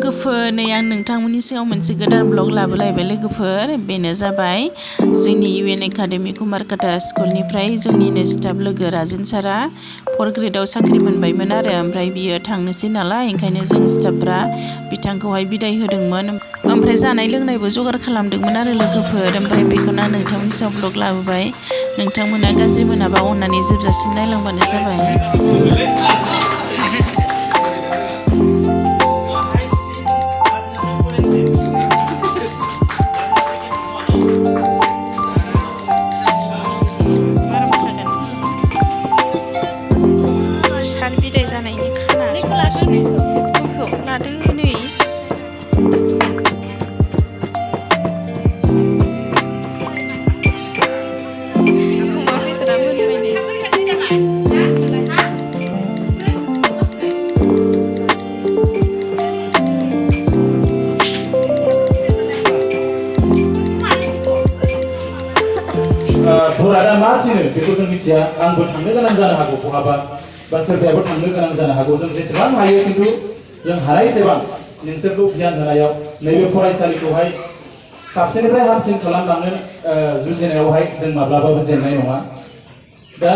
लोगोफोर नै आं नोंथांमोननि सिगाङाव मोनसे गोदान ब्लग लाबोलायबाय लोगोफोर बेनो जाबाय जोंनि UN एकाडेमि कुमारकाटा स्कुलनिफ्राय जोंनिनो स्टाफ लोगो राजेन सारा 4th ग्रेडआव साख्रि मोनबायमोन आरो ओमफ्राय बियो थांनोसै नालाय ओंखायनो जों स्टाफफ्रा बिथांखौहाय बिदाय होदोंमोन ओमफ्राय जानाय लोंनायबो जगार खालामदोंमोन आरो लोगोफोर ओमफ्राय बेखौनो आं नोंथांमोननि सिगाङाव ब्लग लाबोबाय नोंथांमोना गाज्रि मोनाबा अननानै जोबजासिम नायलांबानो जाबाय बिदाय जानायनि खाना संगासिनो गथ'खौ लादो नै अमा बेदरा मोनबाय नै बरादा मा थिनो बेखौ जों मिथिया आंबो थांनो गोनां जानो हागौ बहाबा बा सोरबायाबो थांनो गोनां जानो हागौ जों जेसेबां हायो खिन्थु जों हानायसेबां नोंसोरखौ गियान होनायाव नैबे फरायसालिखौहाय साबसिननिफ्राय हामसिन खालामलांनो जुजिनायावहाय जों माब्लाबाबो जेननाय नङा दा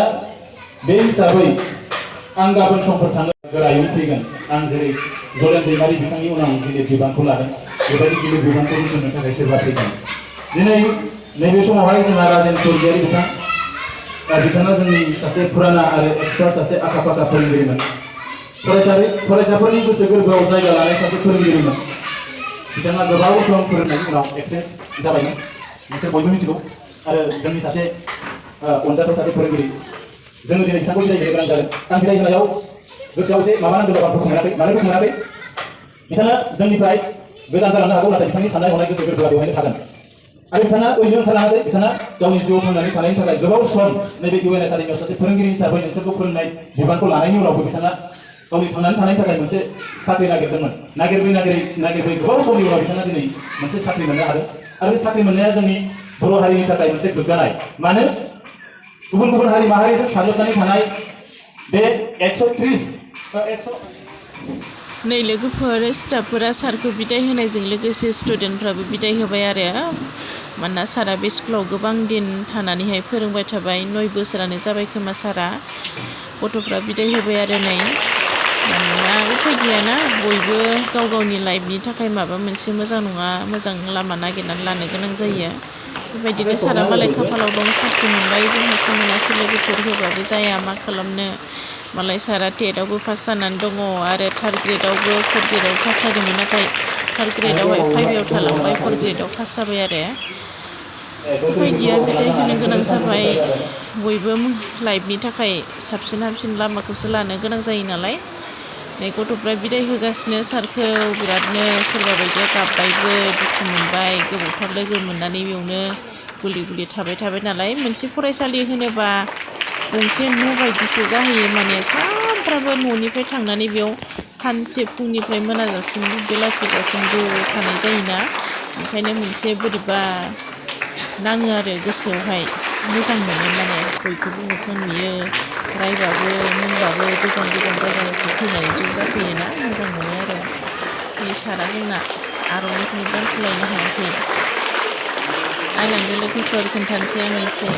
बे हिसाबै आं गाबोन समफोर थाङो गोरायै फैगोन आं जेरै जलेन दैमारि बिथांनि उनाव गिदिर बिबानखौ लादों बेबायदि गिदिर बिबानखौ रुजुननो थाखाय सोरबा फैगोन दिनै नैबे समावहाय जोंहा राजेन चौधुरी बिथां बिथाङा जोंनि सासे फुराना आरो एक्सपार्ट सासे आखा फाखा फोरोंगिरिमोन फरायसाफोरनि गोसो गोरबोआव जायगा लानाय सासे फोरोंगिरिमोन बिथाङा गोबाव सम फोरोंनायनि उनाव एक्सपिरियेन्स जाबायमोन मोनसे बयबो मिथिगौ आरो जोंनि सासे अनजाथाव सासे फोरोंगिरि जोङो दिनै बिथांखौ बिदाय होनो गोनां जादों आं बिदाय होनायाव गोसोआव एसे माबा नांगौ जाबा दुखु मोनाखै मानो दुखु मोनाखै बिथाङा जोंनिफ्राय गोजान जालांनो हागौ नाथाय बिथांनि साननाय हनाय गोसो गोरबोआ बेवहायनो थागोन आरो बिथाङा ओरैनो ओंखारलाङाखै बिथाङा गावनि जिउआव थांनानै थानायनि थाखाय गोबाव सम नैबे UN एकाडेमियाव सासे फोरोंगिरि हिसाबै नोंसोरखौ फोरोंनाय बिबानखौ लानायनि उनावबो बिथाङा गावनि थांनानै थानायनि थाखाय मोनसे साख्रि नागिरदोंमोन नागिरबै गोबाव समनि उनाव बिथाङा दिनै मोनसे साख्रि मोननो हादों आरो बे साख्रि मोननाया जोंनि बर' हारिनि थाखाय मोनसे गोग्गानाय मानो गुबुन गुबुन हारि माहारिजों साग्लोबनानै थानाय बे 130 नै लोगोफोर स्टाफफोरा सारखौ बिदाय होनायजों लोगोसे स्टुडेन्टफ्राबो बिदाय होबाय आरो मानोना सारा बे स्कुलाव गोबां दिन थानानैहाय फोरोंबाय थाबाय 9 बोसोरानो जाबाय खोमा सारा गथ'फ्रा बिदाय होबाय आरो नै मानोना उफाय गैयाना बयबो गाव गावनि लाइफनि थाखाय माबा मोनसे मोजां नङा मोजां लामा नागिरनानै लानो गोनां जायो बेबायदिनो सारा मालाय खाफालाव दं साख्रि मोनबाय जोंहासो मोनासै लोगोफोर होबाबो जाया मा खालामनो मालाय सारा टेटआवबो पास जानानै दङ आरो 3rd ग्रेडआवबो 4th ग्रेडआव पास जादोंमोन नाथाय 3rd ग्रेडआवहाय 5आव थालांबाय 4th ग्रेडआव पास जाबाय आरो उफाय गैया बिदाय होनो गोनां जाबाय बयबो लाइफनि थाखाय साबसिन हामसिन लामाखौसो लानो गोनां जायो नालाय नै गथ'फ्रा बिदाय होगासिनो सारखौ बिरादनो सोरबा बायदिया गाबबायबो दुखु मोनबाय गोबावथार लोगो मोननानै बेयावनो गुलि थाबाय नालाय मोनसे फरायसालि होनोबा गंसे न' बायदिसो जाहैयो माने सानफ्रामबो न'निफ्राय थांनानै बेयाव सानसे फुंनिफ्राय मोनाजासिम बेलासिजासिमबो थानाय जायोना ओंखायनो मोनसे बोरैबा नाङो आरो गोसोआवहाय मोजां मोनो माने बयखौबो मोखां नुयो रायबाबो मोनबाबो गोजान जायगानिफ्राय फैनानै ज' जाफैयोना मोजां मोनो आरो बे सारा जोंना आर'नाइखौनो गानखोलायनो हायाखै नायलांदो लोगोफोर खोन्थानोसै आङो एसे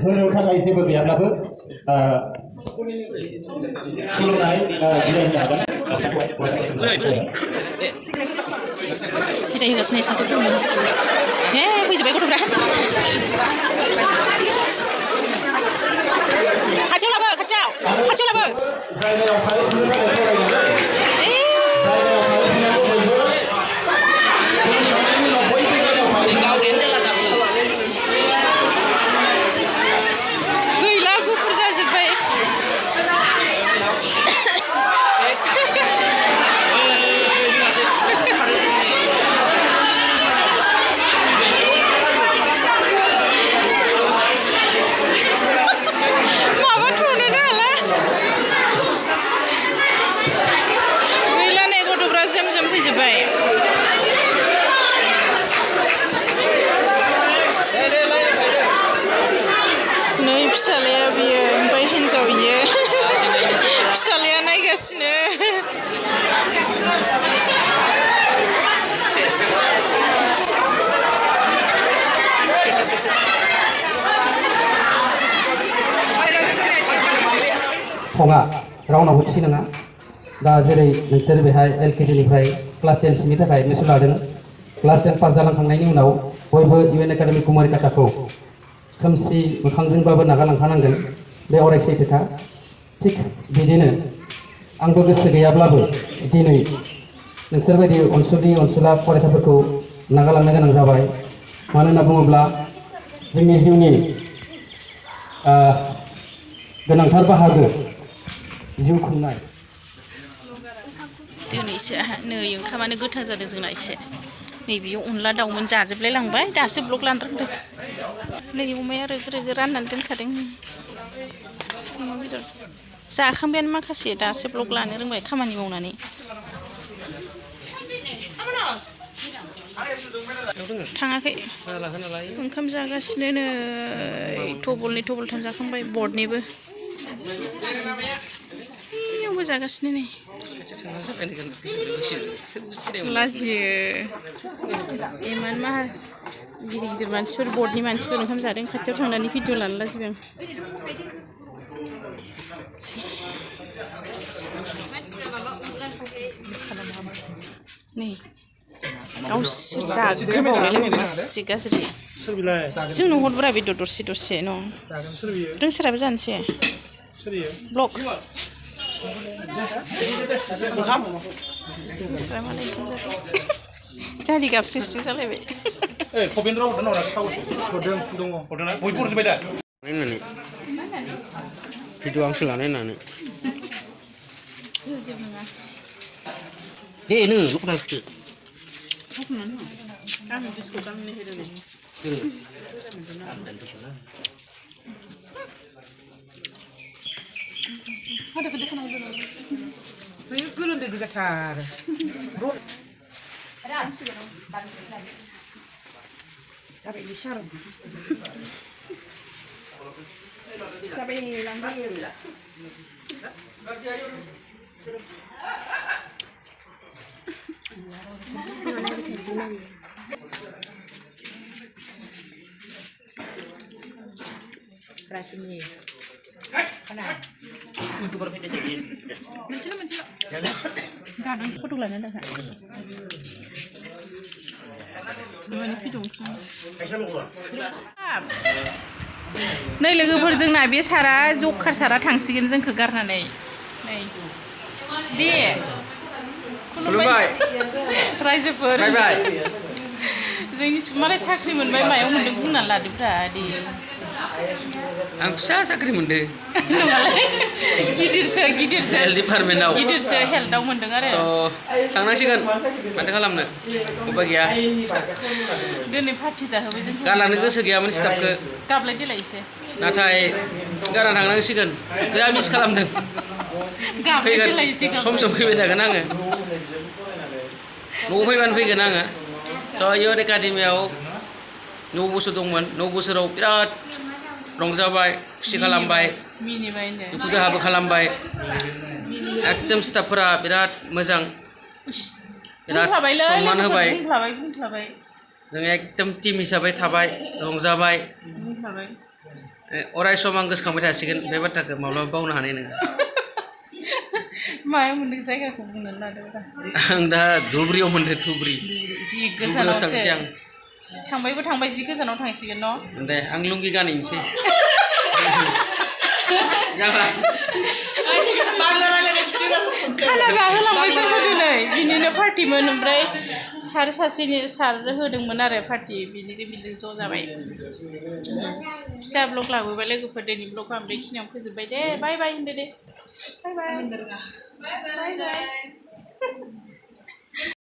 होनो थाखाय जेबो गैयाब्लाबो खुलुमनाय बिदाय होनो हागोन बिदाय होगासिनो सारखौ खुलुमनो हे फैजोब्बाय गथ'फ्रा खाथियाव लाबो सङा रावनावबो थि नङा दा जेरै नोंसोर बेहाय LKG निफ्राय क्लास 10 सिमनि थाखाय एडमिसन लादों क्लास 10 पास जालांखांनायनि उनाव बयबो UN एकाडेमि कुमारिकाटाखौ खोमसि मोखांजोंबाबो नागारलांखानांगोन बे अराय सैथोखा थिग बिदिनो आंबो गोसो गैयाब्लाबो दिनै नोंसोरबायदि अनसुला फरायसाफोरखौ नागारलांनो गोनां जाबाय मानो होनना बुङोब्ला जोंनि जिउनि गोनांथार बाहागो जिउ खुंनाय दिनैसो नै ओंखामानो गोथां जादों जोंना एसे नै बियो अनला दाउमोन जाजोबलाय लांबाय दासो ब्लग लानो रोंदों नै अमाया रोगो रोगो राननानै दोनखादों अमा बेदर जाखांबायानो माखासे दासो ब्लग लानो रोंबाय खामानि मावनानै थाङाखै ओंखाम जागासिनो नै थबलनै थबलथाम जाखांबाय बर्डनिबो इयावबो जागासिनो नै लाजियो इमान माहा गिदिर गिदिर मानसिफोर बर्डनि मानसिफोर ओंखाम जादों खाथियाव थांनानै भिडिअ लानो लाजिबाय आं नै गावसोर जाग्रोबावलायलायबाय मासि गाज्रि जोंनो हरब्रा बेदर दरसे दरसे न' नोंसोराबो जानोसै ब्लग नोंस्रा मालाय ओंखाम जाबाय गारि गाबस्रिं जालायबाय भिडिअ आंसो लानाय होननानै होजोब नङा दे नों लुकदासो आं बिस्कुट गांनै होदों गोलोमदै गोजाथार जाबाय बिसार जाबाय लांबाय rasanya mana youtuber video jadi mencela enggak ada foto lain ada enggak mana video नै लोगोफोर जोंना बे सारा जखार सारा थांसिगोन जोंखौ गारनानै नै दे kulumbai रायजोफोर bye जोंनि मालाय साख्रि मोनबाय मायाव मोनदों बुंनानै लादोब्रा दे आं फिसा साख्रि मोनदों नङालाय गिदिरसो हेल्थ डिपार्टमेन्टआव गिदिरसो हेल्थआव मोनदों आरो थांनांसिगोन माथो खालामनो उपाय गैया दिनै पार्टि जाहोबाय जोंखौ गारलांनो गोसो गैयामोन स्टाफखौ गाबलाय देलाय एसे नाथाय गारना थांनांसिगोन बिराद मिस खालामदों गाबलाय फैगोन देलाय एसे सम फैबाय थागोन आङो न'आव फैबानो फैगोन आङो जयन एकाडेमियाव 9 बोसोर दंमोन 9 बोसोराव बिराद रंजाबाय खुसि खालामबाय मिनिबाय दुखु दाहाबो खालामबाय एकदम स्टाफफोरा बिराद मोजां बिराद सनमान होबाय जों एकदम टीम हिसाबै थाबाय रंजाबाय अराय सम आं गोसोखांबाय थासिगोन बे बाथ्राखौ माब्लाबा बावनो हानाय नङा मायाव मोनदों जायगाखौ बुंनानै लादोब्रा आं दा धुबुरियाव मोनदों धुबुरि जि गोजानावसो थांसै आं थांबायबो थांबाय जि गोजानाव थांसिगोन न' दे आं लुंगि गानहैनोसै जाबाय खाना जाहोलांबाय जोंखौ दिनै बिनिनो पार्टिमोन ओमफ्राय सार होदोंमोन आरो पार्टि बिनिजों ज' जाबाय फिसा ब्लग लाबोबाय लोगोफोर दिनै ब्लगखौ आं बेखिनियाव फोजोबबाय दे बाय बाय होनदो दे बाय बाय